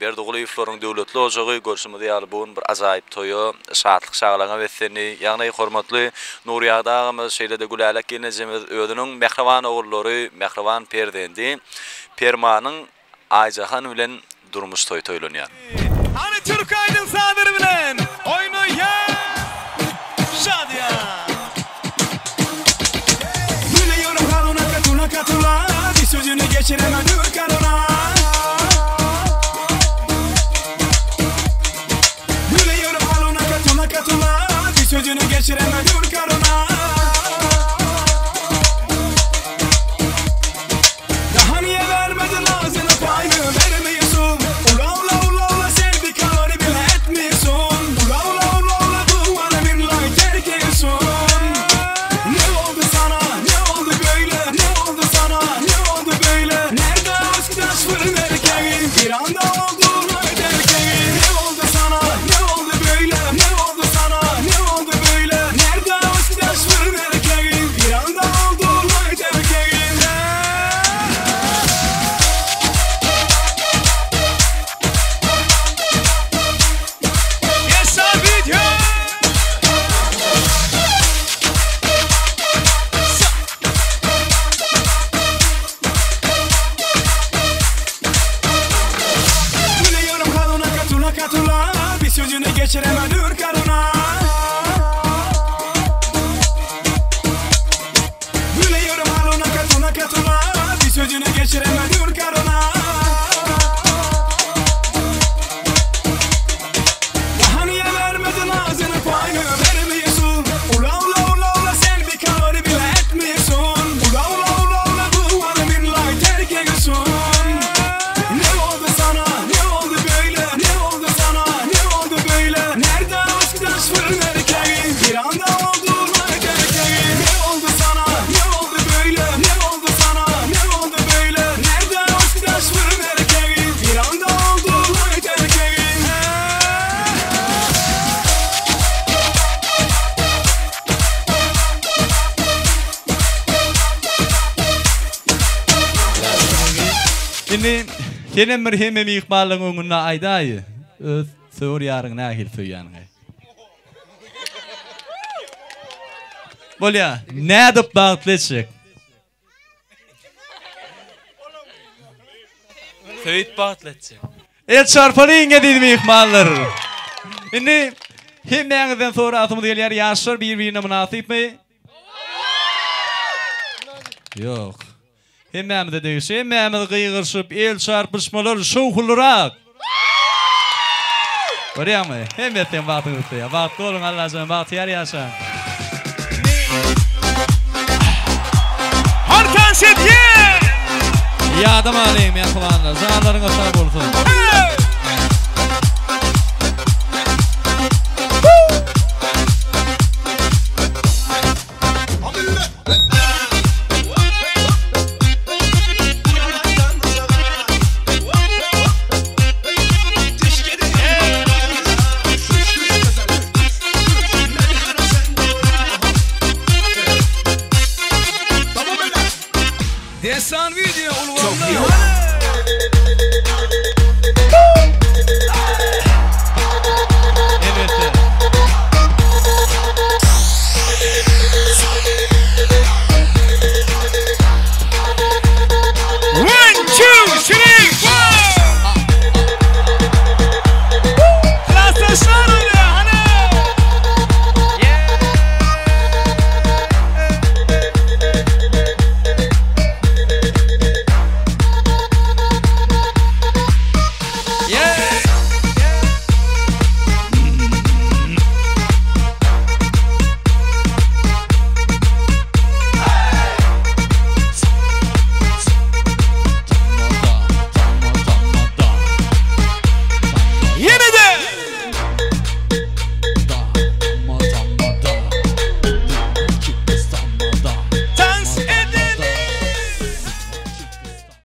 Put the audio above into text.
Berdigulyýewleriň döwletli ojagy görşümiz ýaly bu gün bir ajaýyp toýa, şatlyk-şagalaňa beslendi. Ýagny hormatly Nurýagdy agamyz şeýle-de Gülälek gelnejemiz özüniň mähriban ogullary, mähriban perzendi Permanyň Aýjahan bilen durmuş toýy toýlanýar. Hany türki aýdym sazlary bilen oýnaýas şadyýan. Gülüyorum haruna katuna katula Bir sözünü geçiremem ürkarına Gülüyorum haruna katuna katula Bir sözünü geçiremem ürkarına Daha niye vermedin ağzına payını vermiyorsun Ula ula ula ula sen bir kalori bile etmiyorsun Ula ula ula ula duvarı bir like terk ediyorsun Ne oldu sana ne oldu böyle ne oldu sana ne oldu böyle Nerede aşk taş fırın erkeği bir anda oldu light erkeği Ne oldu sana ne oldu böyle ne oldu sana ne oldu böyle Nerede aşk taş fırın erkeği bir anda oldu light erkeği Yes I video. Gülüyorum haluna katula katula Bir sözünü geçiremem ürkarına Gülüyorum haluna katula katula Bir sözünü geçiremem ürkarına Daha niye vermedin ağzını payını vermiyorsun Ula ula ula ula sen bir kalori bile etmiyorsun Ula ula ula ula duvarı bir like terk ediyorsun Ne oldu sana ne oldu böyle ne oldu sana ne oldu böyle Nerede aşk taş fırın erkeği bir anda oldu like erkeği Ne oldu sana ne oldu böyle ne oldu sana ne oldu böyle Nerede aşk taş fırın erkeği bir anda oldu like erkeği Indi senem bir hemme myhmanlaryň öňünde aýdaý, öz söwer ýaryňy nähili söýýäniňi. Bolýa, nädip bagtly etjek? Söýüp bagtly etjek. El çarpalyň eziz myhmanlar. Indi hemmäňizden sorasymyz gelýär, ýaşlar bir-birine mynasypmy? Ýok. Hemmämize degişli. Hemmämiz gygyryşyp, el çarpyşmalar şowhunlyrak. Görýäňmi? Hemmesi seň bagtyňy isleýär. Bagtly boluň Allajan, bagtyýar ýaşaň. Hany tans edýän. Ýadamalyň mähribanlar. Janlaryňyz sag bolsun.